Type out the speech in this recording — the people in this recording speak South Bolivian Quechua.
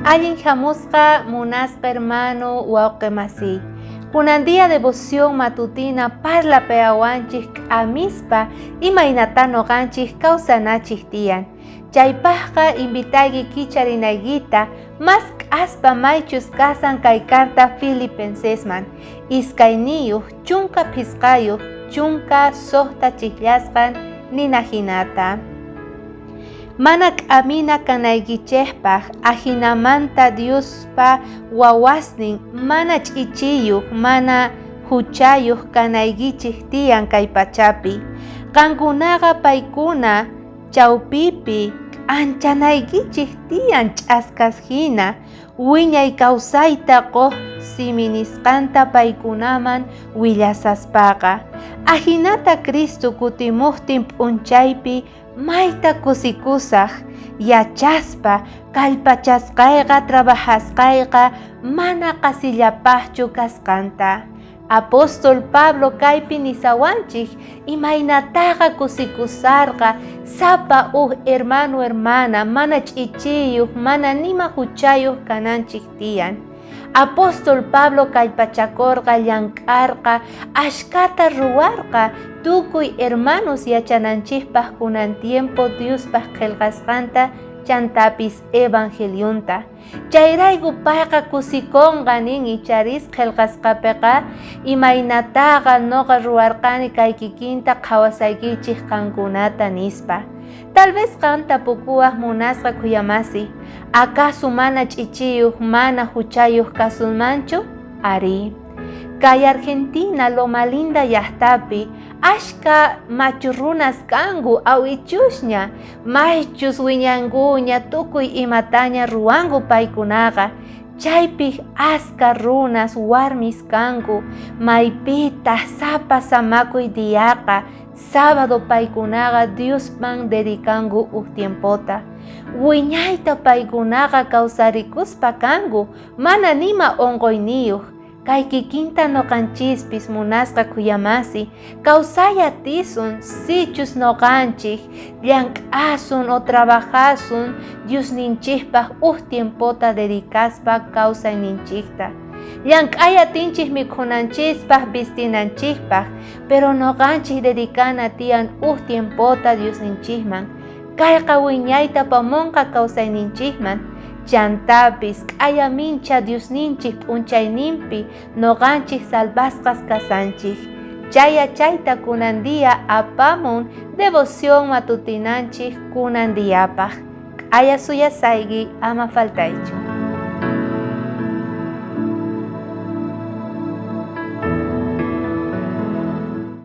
Allin hamusqa munasqa hermano wawqe masiy. Kunan día devoción matutina parlapayawanchik k'amispa imaynatá noqanchik kawsanachik tiyan. Chaypajqa invitayki kicharinaykita mask'aspa maychus kasan kay carta Filipensesman, iskayniyuq 15 16 chijllasqan nina jinata. Mana k'amina kanaykichejpaj, ajinamanta Diospa wawasnin mana ch'ichiyuj, mana juchayuj kanaykichej tiyan kay pachapi. Qankunaqa paykuna chawpipi k'anchanaykichej tiyan ch'askas jina, wiñay kawsayta qoj simi nisqanta paykunaman willasaspaqa. Ajinata Cristo kutimojtin p'unchaypi mayta kusikusaj, yachaspa kallpachasqayqa trabajasqayqa mana qhasillapajchu kasqanta. Apóstol Pablo kaypi nisawanchej imaynataqa kusikusarqa sapa uj hermano hermana mana ch'ichiyuj, mana nima juchayuj kananchej tiyan. Apóstol Pablo kallpachakorqa, llank'arqa, ashkata ruwarqa tukuy hermanos yachananchejpaj kunan tiempo Diospaj qhelqasqanta chantapis evangelionta. Chayrayku payqa kusikonqa nin icharis qhelqasqapeqa imaynataqa noqa ruwarqani kay kikinta qhawasaykichej qankunata nispa. Tal vez qan tapukuwaj munasqa khuyamasi, acaso mana ch'ichiyuj, mana juchayuj kasunmanchu? Arí. Kay Argentina Loma Linda llajtapi ashka machu runas kanku awichusña, maychus wiñankuña tukuy imataña ruwanku paykunaqa, chaypij aska runas warmis kanku, maypitaj sapa samakuy diaqa sábado paykunaqa Diosman dedicanku uj tiempota. Wiñayta paykunaqa kawsarikuspa kanku, mana nima onqoyniyuj. Kay kikinta noqanchispis munasqa khuyamasi, kawsay atisun sichus noqanchej llank'asun o trabajasun Diosninchejpaj uj tiempota dedicaspa kawsayninchejta. Llank'ay atinchej mikhunanchispaj, vistinanchejpaj, pero noqanchej dedicana tiyan uj tiempota Diosninchejman. Kayqa wiñayta apamonqa kawsayninchejman. Chantapis k'aya mincha Diosninchej p'unchayninpi noqanchej salvasqas kasanchej. Chay yachayta kunan día apamun devoción matutinanchej kunan diapaj. K'aya suyasayki ama faltaychu.